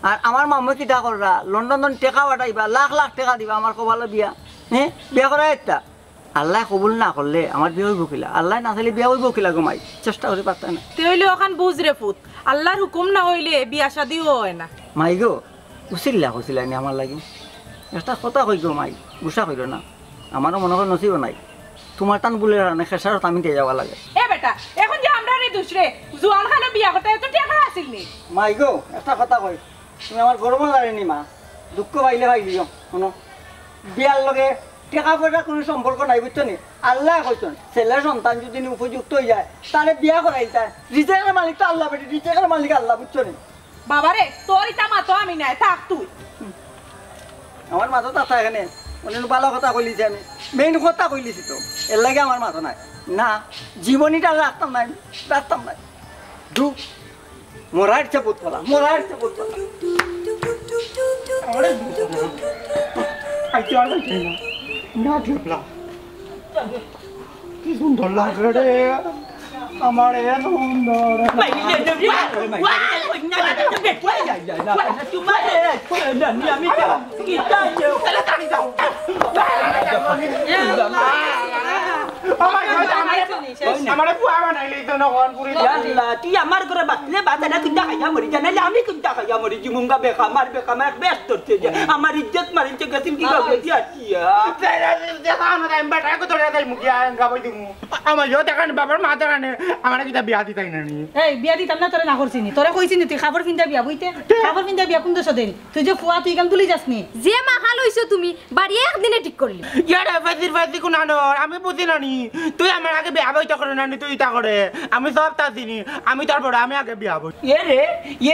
আর আমার মামু কিতা কররা, লন্ডন টেকা পাঠাইবা, লাখ লাখ টেকা দিবা আমার কপালো বিয়া, হ্যাঁ, বিয়া করা একটা। আল্লায় কবুল না করলে আমার বিয়া অইবো কিলা? আল্লায় না চাইলে বিয়া অইবো কিলা গো মাই? চেষ্টা করি পারতায় না। তে অইলে অখান বুঝ রে পুত, আল্লার হুকুম না অইলে বিয়া শাদিও অয় না। মাই গো, উছিল্লা কইছিলায় নি আমার লাগি? একটা কথা কই গো মাই, গুসা কইরো না, আমারও মনো কয় নসিবো নাই। তুমার তান বুলের কারণে খেসারত আমি দিয়া যাওয়া লাগে। এ বেটা, এখন যে আমরারে দুষরে, জুয়ান খানো বিয়া করতে এত টেকা আছিল নি? মাই গো, একটা কথা কই, তুমি আমার গরমও জানি নি মা, দুঃখ পাইলে পাইলিও। হুনো, বিয়ার লগে টেকা পয়সা কুনু সম্পর্ক নাই, বুঝছো নি? আল্লায় কইছইন, ছেলে সন্তান যদি নি উপযুক্ত অই যায়, তারে বিয়া করাইতায়। রিজিকের মালিক তো আল্লাহ বেটি, রিজিকের মালিক আল্লাহ, বুঝছো নি? বাবারে, তোর ইতা মাতো আমি নায়, থাক তুই। আমার মাতো থাকতা এখানে, অনেক ভালা কথা কইলিছি আমি, মেইন কথা কইলিছি তো, এর লাগি আমার মাতো নাই। না, জীবনীটা রাখতাম না আমি, রাখতাম না। দু মরার চে পুতলা, মরার চে পুতলা। আরে, আইতে আর যাইতে না। না, ঠেপলা। কি সুন্দর লাগে রে। আমার এ সুন্দর। আমার ঘরে আমারে, আমারে পুয়া বানাইলে তো না হন পুরি। আল্লাহ, তুই আমার ঘরে বাঁচলে বাঁচা না, কিতা খাইয়া মরি, জানাইলে আমি কিতা খাইয়া মরি, জিমুঙ্গা বেকামার, বেকামার বেশ ধরছে যে, আমার ইজ্জত মারিছে গেছিল কি বাবু দিয়া। দেখা না, আমি বেটাকে ধরে যাই মুখিয়া, গাবাই দিমু। আমার ইয়ো দেখানে, বাবার মা দেখানে, আমারে কিতা বিয়া দিতাই না নি? এই, বিয়া দিতাম না, তোরে না করছি নি? তোরে কইছি নি তুই কাপড় পিন্দা বিয়া বইতে? কাপড় পিন্দা বিয়া কুন দেশো দেন? তুই যে ফুয়া, তুই ইখান ভুলি যাস নি? যে মাখা লইছো তুমি, বাড়ি একদিনে ঠিক করলি। ইয়ারে, ফাজির ফাজি কুনানোর, আমি বুঝি না নি। তুই আমার আগে বিয়া বইতে করে না নি, তুই ইতা করে। আমি সব তা চিনি, আমি তোর বড়, আমি আগে বিয়া বই। এ রে,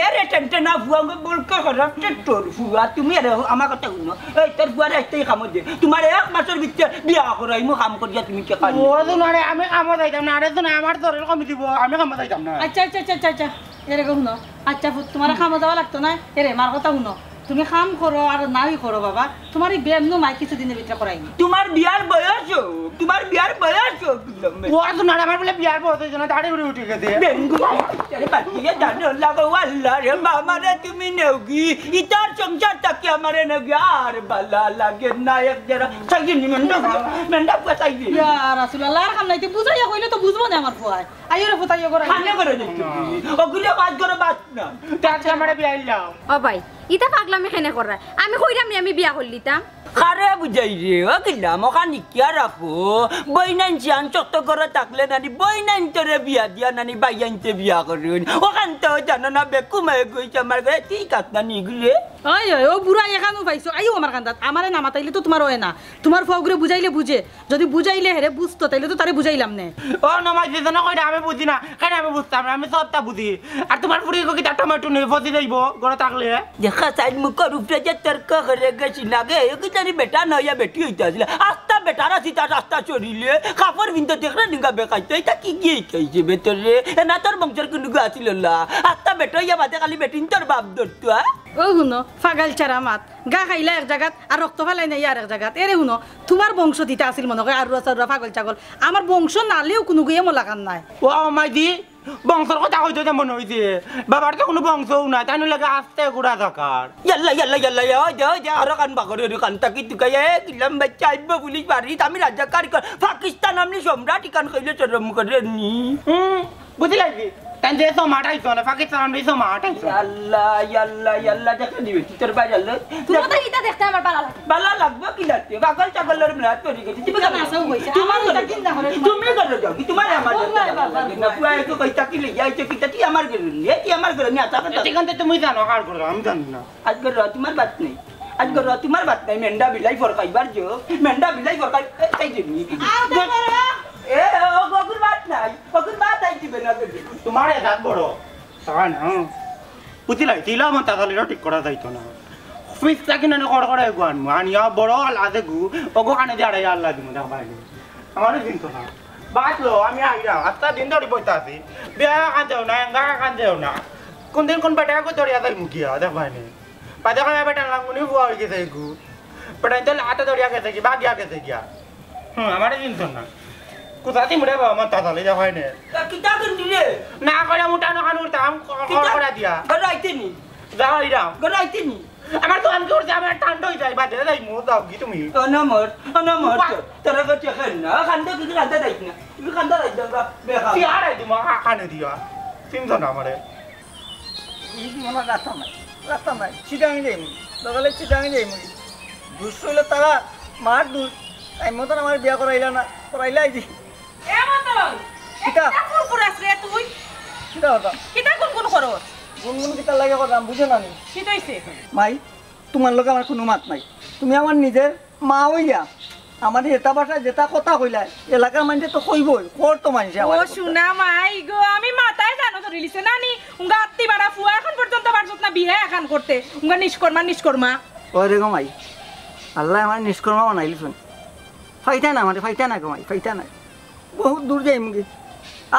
এ রে, টেনটেনা ফুয়া গো, বলকে হরফ টেট্টোর ফুয়া, তুমি আরে আমার কথা হুনো। এই তোর ফুয়ারে আইতেই কামো দে। তুমার এক মাসর ভিতরে বিয়া করাইমু, কাম করিয়া তুমি কে খাইলে? ও তো না রে, আমি কামো যাইতাম না। আরে তো না, আমার শরীর কমি দিব, আমি কামো যাইতাম না। আচ্ছা, আচ্ছা, আচ্ছা, আচ্ছা, আচ্ছা। এরে গো হুনো। আচ্ছা ফুত, তুমার কামো যাওয়া লাগতো না। এরে, মার কথা হুনো। তুমি কাম করো আর নাই করো বাবা। তুমার এই বিয়া নু মাই কিছুদিনের ভিতরে করাইনি। তুমার বিয়ার বয়স হোক, তুমার বিয়ার বয়স হোক। ও তো না, আমার বুলে বিয়ার বয়স অইছে না, দাড়ি উড়ি উঠি গেছে। বেঙ্গু, আরে বাদ দিয়া জানো লাগো, আল্লাহ রে, মা আমারে তুমি নেওগি, ইতার সংসার থাকি আমারে নেওগি, আর বালা লাগে না এক জেরা। সাইয়ে নি মেন্ডা, মেন্ডা পুয়া সাইয়ে। ইয়া রাসূলুল্লাহ, আর কাম নাই, তে বুঝাইয়া কইলে তো বুঝবো না আমার ফুয়ায়। আইও রে ফুত, আইও ঘরে। খানে করে দিতে। ওগুলো বাদ করে বাদ না। তার আমারে বিয়া দিলাম। ও ভাই, ইতা পাগলামি কেনে কররা? আমি কইরাম নি আমি বিয়া করলিতাম। কারে বুঝাই রে, ও কিলা, মখানি কিয়া রাখো? বইনাইন সিয়ান শক্ত করে থাকলে নানি, বইনাইন তোরে বিয়া দিয়া নানি, বাইয়াইনতে বিয়া করুন। ওখান তো জানো না, বেকুমায় গইছে আমার ঘরে, ঠিক আছে না নিগুরে? ওই, ওই, ও বুড়া এখানো পাইছো, আইও আমার কান্দাত। আমারে না মাতাইলে তো তুমার অয় না। তুমার ফুয়াগুরে বুঝাইলে বুঝে, যদি বুঝাইলে হেরে বুঝতো, তাইলে তো তারে বুঝাইলাম নে। ও নমাজ দিছে না কইরা আমি বুঝি না, কেনে আমি বুঝতাম না, আমি সবটা বুঝি। আর তুমার ফুরি কি তার টমেটো নেই, ফসি যাইবো, ঘরে থাকলে। দেখা সাইড মুখর উপরে যে তর্ক করে গেছি না গে, এ কি জানি বেটা নয়, বেটি অইতে আসলে। আস্তা বেটারা সিতা রাস্তা চড়িলে, কাপড় বিনতে দেখলে নিগা বেকাইতো, ইতা কিগিয়ে খাইছে বেটারে? এ না তোর বংশর কুনুগু আছিল লা? আস্তা বেটা ইয়া বাদে খালি বেটিন তোর বাপ ধরতো, হ্যাঁ? ও হুনো, ফাগাইল ছাড়া মাত। গা খাইলা এক জাগাত, আর রক্ত ফালাই নাই আর এক জাগাত। এরে হুনো, তুমার বংশ দিতা আছিল মনো কয়, আরুয়া চারুয়া ফাগল ছাগল। আমার বংশ নালেও কুনুগুয়ে মোলাকাত নাই। ও মাইদি, বংশর কথা কইতে যে মনো অইছে, বাবার তো কুনু বংশও নাই, তাইন লাগে আস্তা গুড়া থাকার। ইয়াল্লা, ইয়াল্লা, ইয়াল্লা, ইয়া, ওই যে, ওই যে, আরো কান বাগরে, ওই কান তাকি তুকাই, এ, গিলাম বাচ্চা, আইব পুলিশ বাড়িত, আমি রাজাকার কর, পাকিস্তান আমি সম্রাট, ইখান কইলে শরম করে নি। হুম, বুঝি লাগবি? তাইন যে তো মাঠাইছো না, পাকিস্তান আমি তো মাঠাইছো। ইয়াল্লা, ইয়াল্লা, ইয়াল্লা, দেখে দিবে, তুই তোর বাইরে আল্লাহ। তুমার তো ইতা দেখতে আমার ভালা লাগে। ভালা লাগবো কি লাগতে? পাগল ছাগলর মেলা তৈরি করছি। তুমি ইতা কেন? নাচাও হইছে। তুমি আমার কেন? ইতা কিন্তা করে তুমি কেন যাও? তোমার আমার ও ভাই, বাবা, লাগে না। পুয়া একটু কইতা কি লইয়া আইছো কিতা? তুই আমার ঘরে নিয়ে, তুই আমার ঘরে নিয়ে আতা কথা। এখান থেকে তুমি জানো, আর করো, আমি জানি না। আজকে র তোমার বাত নাই। আজকে র তোমার বাত নাই। মেন্ডা বিলাই ফরকাইবার যে। মেন্ডা বিলাই ফরকাই, এ, এই যে নি। আও তো করো। এ, ও গগুর বাত নাই। গগুর বাত আই দিবে না তো। তোমার এ জাত বড়। তাই না? বুঝলাই, তিলা আমার তাতালিরও ঠিক করা যাইতো না। অফিস থাকি না কর করে এগু আনমু। আনিয়া বড় আলা দেখু, ওগো কানে দিয়ে আড়াই আল্লাহ দিমু, দেখ বাইরে। আমারও চিন্তা না। বাদ লো, আমি আইরাম। আস্তা দিন ধরি বইতা আছি। বিয়া কান দেও না, এঙ্গা কান দেও না। কোন দিন কোন বেটা এগু ধরিয়া যাই মুখিয়া, দেখ বাইরে। বাদে কয় বেটা লাঙ্গুনি বুয়া হয়ে গেছে এগু। বেটা ইন্তে লাতে ধরিয়া গেছে কি, বাগিয়া গেছে গিয়া। হুম, আমারে চিনছন না। কোথা দিমু রে বাবা, আমার তাতালি যা হয় না। তা কিতা কিনলি রে? না করে মোটা না খান উঠতাম, খ-, খ-, কিতা? করে দিয়া। ঘরে আইতে নি? যা হইরাম। ঘরে আইতে নি? আমার তো আনকে উঠছে, আমার ঠান্ডা হয়ে যায়, বাদে যাই মো, যাও কি তুমি? অনমর, অনমর, বাহ। তোরা তো চেখেন না, খান্দা কিছু খান্দা যাইস না। কিছু খান্দা যাইস না, বেখা। কি আর আই তোমার আ-, আনে দিয়া? চিনছো না আমারে? এই জীবনে রাস্তা নাই, রাস্তা নাই। চিটাং যাইমু, দরকার হলে চিটাং যাইমু। দুষ হইলে তারা মার দুষ, তাই মতন আমার বিয়া করাইলা না, করাইলা এই যে। এ মতন, কিতা? কিতা কুরকুরাস রে তুই? কিতা কথা? কিতা গুনগুন করস? গুনগুন কিতা লাগে কথা, আমি বুঝে না নি। কিতা হইছে? মাই, তোমার লগে আমার কোনো মাত নাই। তুমি আমার নিজের মা হইয়া আমার যেটা ভাষায় যেটা কথা কইলা, এলাকার মানুষে তো কইবই, কর তো মানুষে ও আমার কথা। সোনা মাই গো, আমি মাথায় জানো ধরিলিছে না নি? উঙ্গা আত্তি বাড়া ফুয়া এখন পর্যন্ত পারছত না বিয়া এখন করতে। উঙ্গা নিষ্কর্মা, নিষ্কর্মা। ওই রে গো মাই, আল্লাহ আমার নিষ্কর্মা বানাইলিছুন। ফাইতা না আমারে, ফাইতা না গো মাই, ফাইতা না। বহুত দূর যাইমুগি।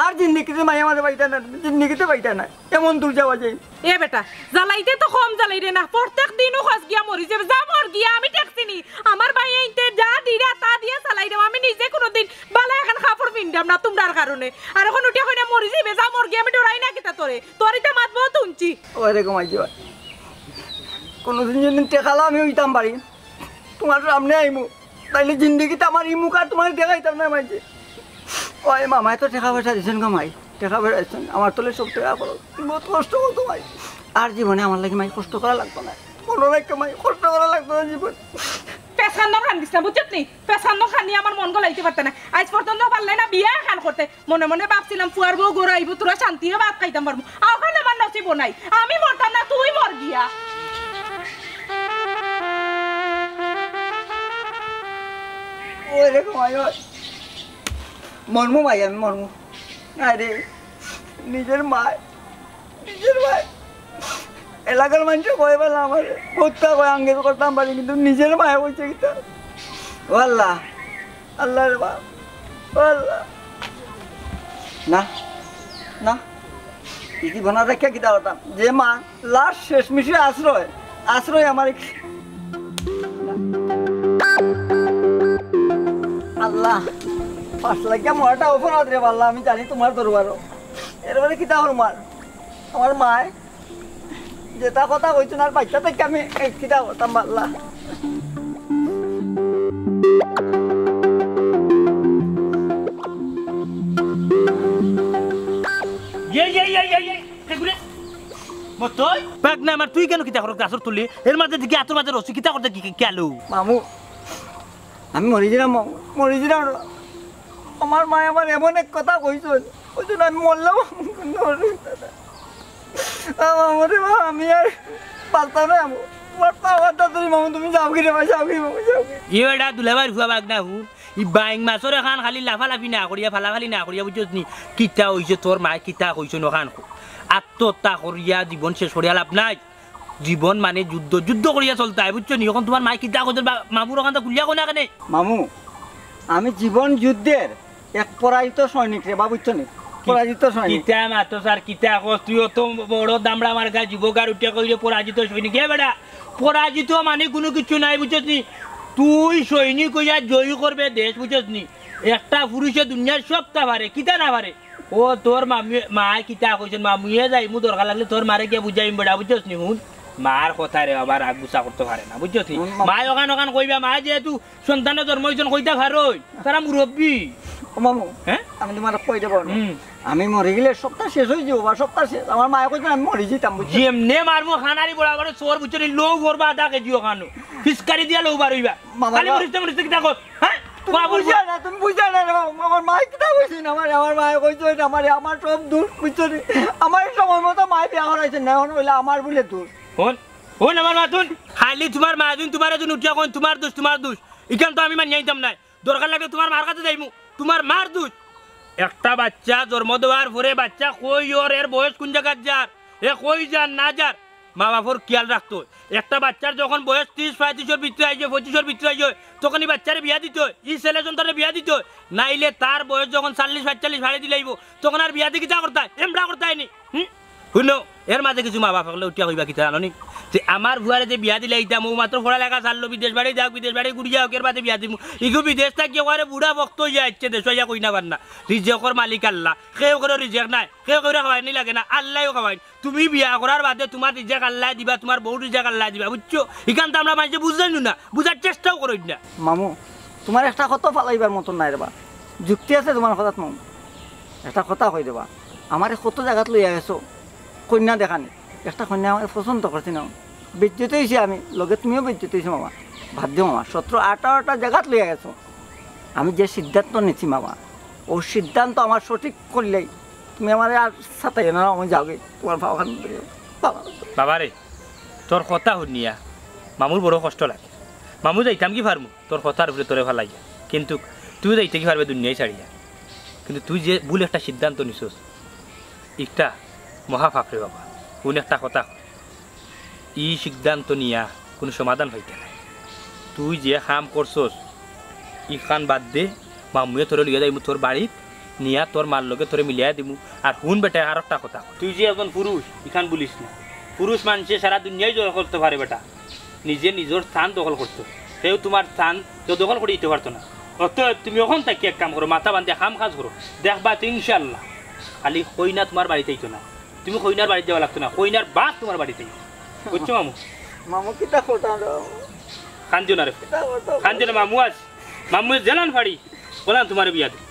আর জিন্দেগিতে মাই আমারে পাইতা না, জিন্দেগিতে পাইতা না। এমন দূর যাওয়া যায়। এ বেটা, জ্বালাইতে তো কম জ্বালাই রে না। প্রত্যেক দিনও খস গিয়া মরি যাবে। যা মর গিয়া, আমি ঠেকছি নি। আমার ভাই এইতে যা দিরা তা দিয়া চালাই দেব। আমি নিজে কোনোদিন বালা এখন কাপড় পিন্দাম না তোমরার কারণে। আর এখন উঠে কইনা মরি যাবে, যা মর গিয়া, আমি ডরাই না কিতা তোরে। তোর ইতা মাত বহুত উঞ্চি। ওরে গো মাই গো। কোনোদিন যদি ঠেকালা আমি হইতাম পারি, তোমার সামনে আইমু। তাইলে জিন্দেগিতে আমার ই মুখ আর তোমার দেখাইতাম না মাইজে। ওই মামায় তো টেকা পয়সা দিছইন গো মাই, টেকা পয়সা দিছইন, আমার তলে সব টেকা খরচ। বহুত কষ্ট করতো মাই। আর জীবনে আমার লাগি মাই কষ্ট করা লাগতো না। মনো রাখো মাই, কষ্ট করা লাগতো না জীবন। পেছানো খান দিস না, বুঝছত নি? পেছানো খানি আমার মন গলাইতে পারতে না। আজ পর্যন্ত পারলে না বিয়া খান করতে। মনে মনে ভাবছিলাম, ফুয়ার বউ ঘরো আইবো, তোরা শান্তিয়ে ভাত খাইতাম পারবো। অখন আমার নসিবও নাই, আমি মরতাম না, তুই মর গিয়া। ওই রে গো মাই, ওই। মরমু ভাই, আমি মরমু। আরে, নিজের মায় নিজের ভাই। এলাকার মানুষে কয় বলে আমার বউত্তা কয় আঙ্গেজ করতাম পারি, কিন্তু নিজের মায়ে কইছে কিতা? ও আল্লাহ, আল্লাহ রে বাপ, ও আল্লাহ। না, না, ই জীবন আর রাখিয়া কিতা করতাম? যে মা লাস্ট শেষমেশে আশ্রয়, আশ্রয় আমার এক-, আল্লাহ, পাঁচ লাখ মরাটা অপরাধ রে আল্লাহ, আমি জানি তোমার দরবারও। এরপরে কিতা করমু আর? আমার মায় যেটা কথা কইছইন আর বাচ্চা থেকে আমি এই কিতা করতাম পারলা। ইয়ে, ইয়ে, ইয়ে, ইয়ে, ইয়ে, কে ঘুরে? মতই? পাক না আমার, তুই কেন কিতা করো গাছর তুলি? এর মাঝে দেখি আতর মাঝে রসি কিতা করতে কি, কি, কি আলো? মামু, আমি মরি যাইরাম, মরি যাইরাম। আমার মায় আমার এমন এক কথা কইছইন, কইছইন আমি মরলেও মরবো না। আ, মামু রে মা, আমি আর পারতাম না, মামু। তোমার পাওয়ার দাদুরি মামু, তুমি যাও কি রে মা, যাও কি মামু, যাও কি? ই বেটা দুলাভাইর ফুয়া বাগনা হুন। ই বাইং মাছর এখান খালি লাফালাফি না করিয়া, ফালাফালি না করিয়া, বুঝছস নি? কিতা অইছে তোর মায়, কিতা কইছইন অখান ক। আত্মহত্যা করিয়া জীবন শেষ করিয়া লাভ নাই। জীবন মানে যুদ্ধ, যুদ্ধ করিয়া চলতায়, বুঝছো নি? অখন তোমার মায় কিতা কইতর বা-, মামুর অখানতা খুলিয়া কও না কেনে? মামু, আমি জীবন যুদ্ধের এক পরাজিত সৈনিক রে বা, বুঝছো নি? পরাজিত সৈনিক। কিতা মাতস আর কিতা কস? তুই অত বড় দামড়া মার্কা যুবক আর উঠে কইরে পরাজিত সৈনিক। এ বেটা, পরাজিত মানে কুনু কিচ্ছু নাই, বুঝছস নি? তুই সৈনিক অইয়া জয়ী করবে দেশ, বুঝছস নি? একটা পুরুষে দুনিয়ার সবতা পারে, কিতা না পারে? ও তোর মামি, মায় কিতা কইছইন, মামুয়ে যাইমু, দরকার লাগলে তোর মারে গিয়া বুঝাইমু বেটা, বুঝছস নি? হুন, মার কথা রে বাবা, রাগ গুছা করতে পারে না, বুঝছস নি? হুন, মামু। মায় অখান অখান কইবা, মায় যেহেতু সন্তানে জন্ম অইছইন কইতা পারইন, তারা মুরব্বি। ও মামু, হ্যাঁ? আমি তুমারে কই দেবো না। হুম। আমি মরি গেলে সবতা শেষ অই যাইবো বা, সবতা শেষ। আমার মায়ে কইছইন আমি মরি যাইতাম, বুঝছো? যেমনে মারমু খানারি বরাবর চোর, বুঝছো নি? লউ করবা আধা কেজি অখানো। ফিসকারি দিয়া লউ বার অইবা। মামা খালি গো। মরিস না, মরিস না, কিতা কর? হ্যাঁ? তুমি বাবুর বুঝা না, তুমি বুঝা না রে বাবা। আমার মায়ে কিতা কইছইন আমারে, আমার মায়ে কইছইন আমারে, আমার সব দোষ, বুঝছো নি? আমার সময় মতো মায়ে বিয়া করাইছইন না, অখন অইলে আমার বুলে দোষ। হুন, হুন আমার মাতুন, খালি তুমার মাতুন তুমার এজন উঠিয়া কইন তুমার দোষ, তুমার দোষ। ইখান তো আমি মানিয়া নিতাম নায়। দরকার লাগলে তুমার মার কাছে যাইমু, তুমার মার দোষ। একটা বাচ্চা জন্ম দেওয়ার পরে বাচ্চা কই অর, এর বয়স কুন জাগাত যার, এ কই যার না যার, মা বাপর খিয়াল রাখতো। একটা বাচ্চার যখন বয়স ত্রিশ পঁয়ত্রিশর ভিতরে আইছে, পঁচিশর ভিতরে আইছে, তখন ই বাচ্চারে বিয়া দিতো, ই ছেলে সন্তানরে বিয়া দিতো। নাইলে তার বয়স যখন চল্লিশ পঁয়তাল্লিশ পাড়ি দিলাইবো, তখন আর বিয়া দি কিতা করতায়? এমরা করতায় নি? হুম? হুনো, এর মাঝে কিছু মা বাপ অকলে উঠিয়া কইবা কিতা জানো নি? যে আমার ফুয়ারে যে বিয়া দিলাইতাম, অউ মাত্র পড়ালেখা ছাড়লো, বিদেশ বাড়ি যাউক, বিদেশ বাড়ি ঘুরিয়া আউক, এর বাদে বিয়া দিমু। ইগু বিদেশ থাকি একবারে বুড়া বক্ত অইয়া আইছে, দেশো আইয়া কই না পার না। রিজেকর মালিক আল্লাহ, কেউ কেউরে রিজেক নাই, কেউ কেউরে খাওয়াইনি লাগে না, আল্লায়উ খাওয়াইন। তুমি বিয়া করার বাদে তুমার রিজেক আল্লায় দিবা, তুমার বউর রিজেক আল্লায় দিবা, বুঝছো? ইখান তো আমরা মানষে বুঝাইনু না, বুঝার চেষ্টাও করইন না। মামু, তুমার একটা কথা ফালাইবার মতন নাই রে বা। যুক্তি আছে তুমার কথাত মামু। একটা কথা কই রে বা, আমারে কত জাগাত লইয়া গেছো, কইন্যা দেখানি। একটা কইন্যা আমারে পছন্দ করছি না, বেইজ্জত অইছি আমি, লগে তুমিও বেইজ্জত অইছো মামা। বাদ দেও মামা, সতেরো আঠারোটা জাগাত লইয়া গেছো। আমি যে সিদ্ধান্ত নিছি মামা, অউ সিদ্ধান্ত আমার সঠিক করলেই তুমি আমারে আর সাতাইও না, আমি যাওগি, তুমার পাও খান ধরি। বাবা। বাবারে, তোর কথা হুনিয়া মামুর বড় কষ্ট লাগে। মামু যাইতাম কি পারমু তোর কথার উপরে তোরে ফালাইয়া, কিন্তু তুই যাইতে কি পারবে দুনিয়াই ছাড়িয়া? কিন্তু তুই যে ভুল একটা সিদ্ধান্ত নিছস, ইটা মহা পাপ রে বাবা। হুন একটা কথা, ই সিদ্ধান্ত নিয়া কুনু সমাধান পাইতে নাই। তুই যে কাম করছস, ইখান বাদ দে, মামুয়ে তোরে লইয়া যাইমু তোর বাড়িত, নিয়া তোর মার লগে তোরে মিলাইয়া দিমু। আর হুন বেটা, আর একটা কথা, তুই যে একজন পুরুষ, ইখান ভুলিস না। পুরুষ মানষে সারা দুনিয়াই জয় করতে পারে বেটা, নিজে নিজর স্থান দখল করতে। কেউ তুমার স্থান কেউ দখল করি দিতে পারতো না। অতএব তুমি অখন থাকি এক কাম করো, মাথা বান্ধিয়া কাম কাজ করো, দেখবা তো ইনশাআল্লাহ। খালি কইন্যা তুমার বাড়িত আইতো না, তুমি কইন্যার বাড়িত যাওয়া লাগতো না, কইন্যার বাপ তুমার বাড়িত আইতো। বুঝছো মামু? মামু, কিতা করতাম রে? কান্দিও না রে। কিতা করতাম? কান্দিও না, মামু আছি। মামু যেলান পারি, অলান তুমারে বিয়া দিমু।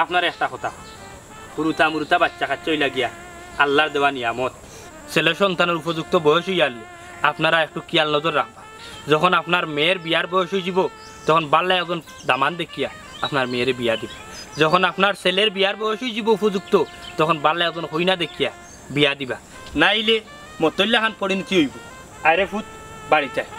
আপনারে একটা কথা, হুরুতা মুরুতা বাচ্চা কাচ্চা অইলা গিয়া আল্লার দেওয়া নিয়ামত। ছেলে সন্তানর উপযুক্ত বয়স অইয়া আইলে আপনারা একটু খিয়াল নজর রাখবা। যখন আপনার মেয়ের বিয়ার বয়স অইযিবো, তখন ভালা একজন দামান দেখিয়া আপনার মেয়েরে বিয়া দিবা। যখন আপনার ছেলের বিয়ার বয়স অইযিবো উপযুক্ত, তখন ভালা একজন কইন্যা দেখিয়া বিয়া দিবা। নাইলে মতল্লা খান পরিণতি অইবো। আরে ফুত, বাড়িত আয়।